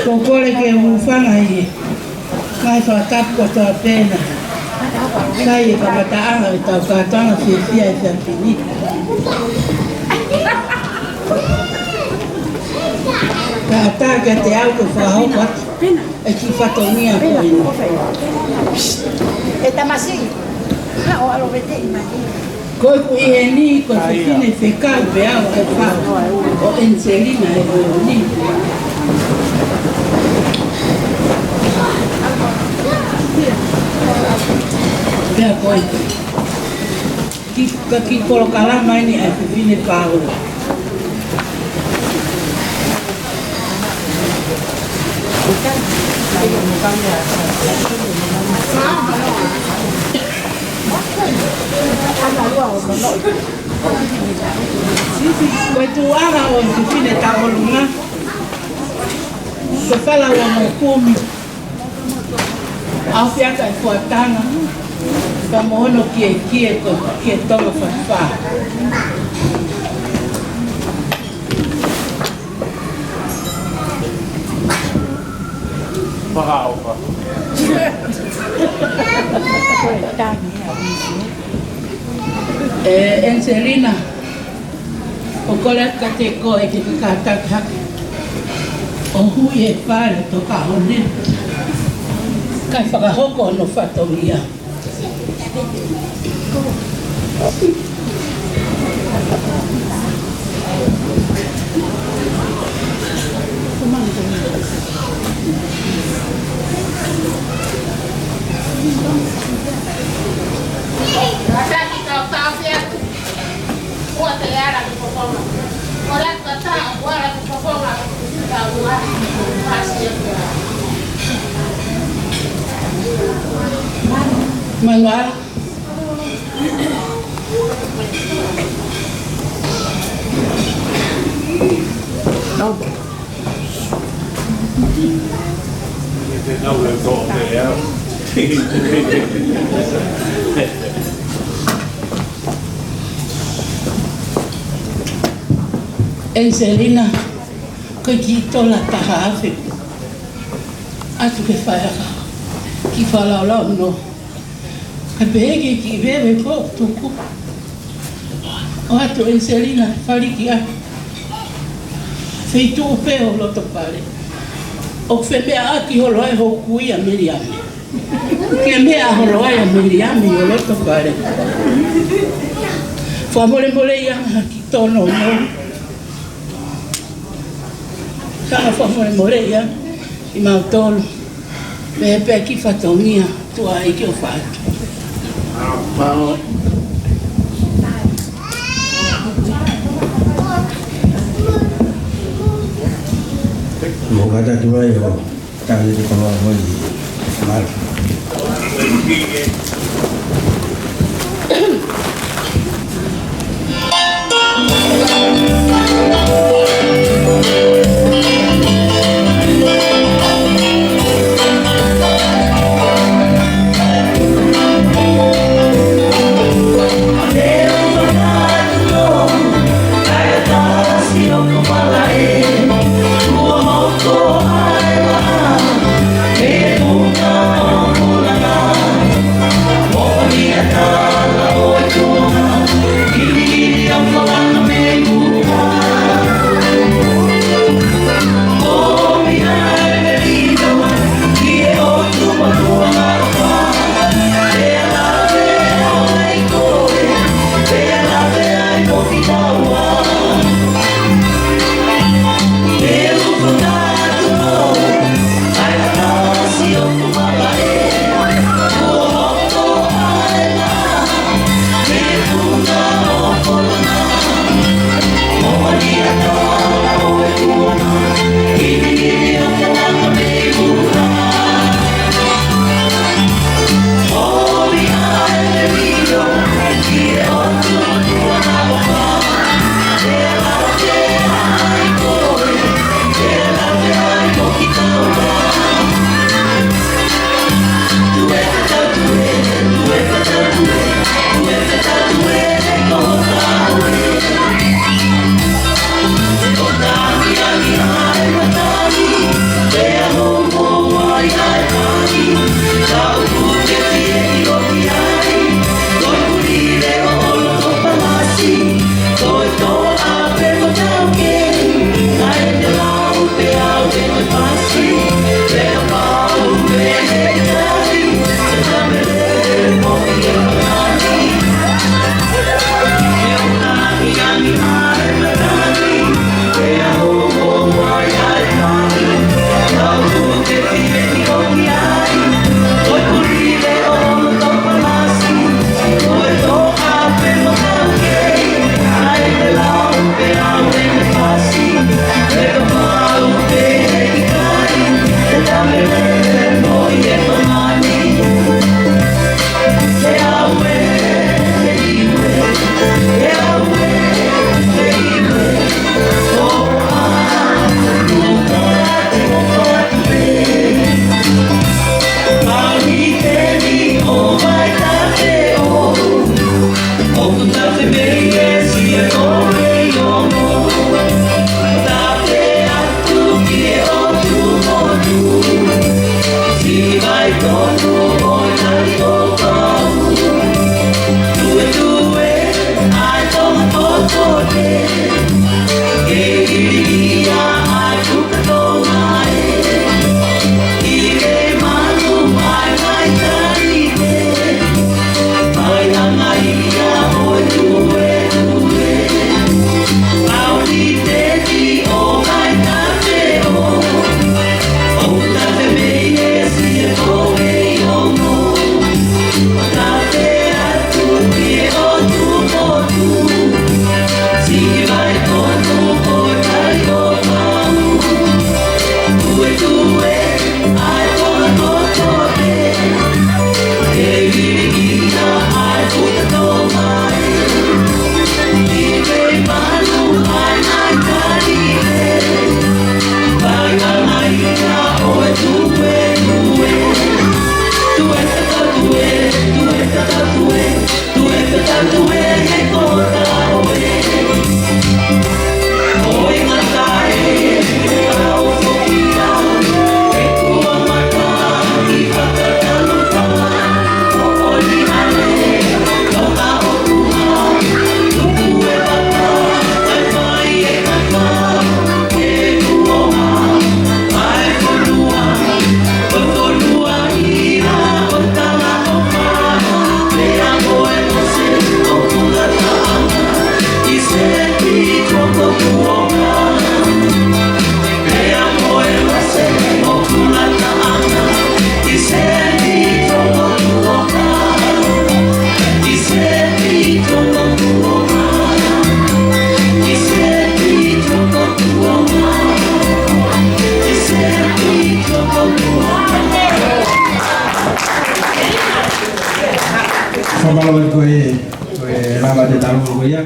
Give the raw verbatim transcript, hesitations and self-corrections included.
ʻOku ou kole ke u hūfanga ʻi he ngaahi fakatapu kotoa pē naʻe fai ʻi he kamataʻanga ʻo ʻetau kātoanga fiefia ʻi he efiafi ni. Kae ʻatā kiate au ke fakahoko atu e kiʻi fatongia ko eni. E tamasiʻi, ha o alo vete i mani. Ko ʻeku ʻi heni ko e fefine fekau pē au ʻa e fā ʻo ʻEniselina he ʻaho ni. Pea ko e kiʻi, ka kiʻi polokalama eni ʻa e fefine Paolo. Ko e tuʻunga ʻo e fefine tauʻolunga, ko Fala Uamokumi. ʻAofiaka e fuatanga, ka mo hono kiekie ko Kietonga Fafā. Fakaʻofa. ʻE, ʻEniselina, ʻoku ou kole atu kiate koe ke ke kātaki hake ʻo hui e fale ʻo Tokāhone, kae fakahoko hono fatongia. Manuela. ʻEniselina, ko e kiʻi tola taha afe atu ke fai ʻaki ha kiʻi fakalaulaunoa. Kae pehē ki he kiʻi veve ko ē ʻoku tuku. ʻOatu ʻEniselina, fāliki ʻa e feituʻu pē ʻo loto fale ʻoku femeʻaʻaki holo ai hoku kui ʻa Meliame. Ke meʻa holo ai ʻa Meliame ʻi ho loto fale. Fakamolemole ia ha kiʻi tono mo. Ka fakamolemole ia kimautolu. Pea pea kiʻi fatongia tuai ke u fai. Pau. Mo kata tuai o. Tau te koloa mo i. Mal. Mālō e ko e, ko e lava te tau ko ia.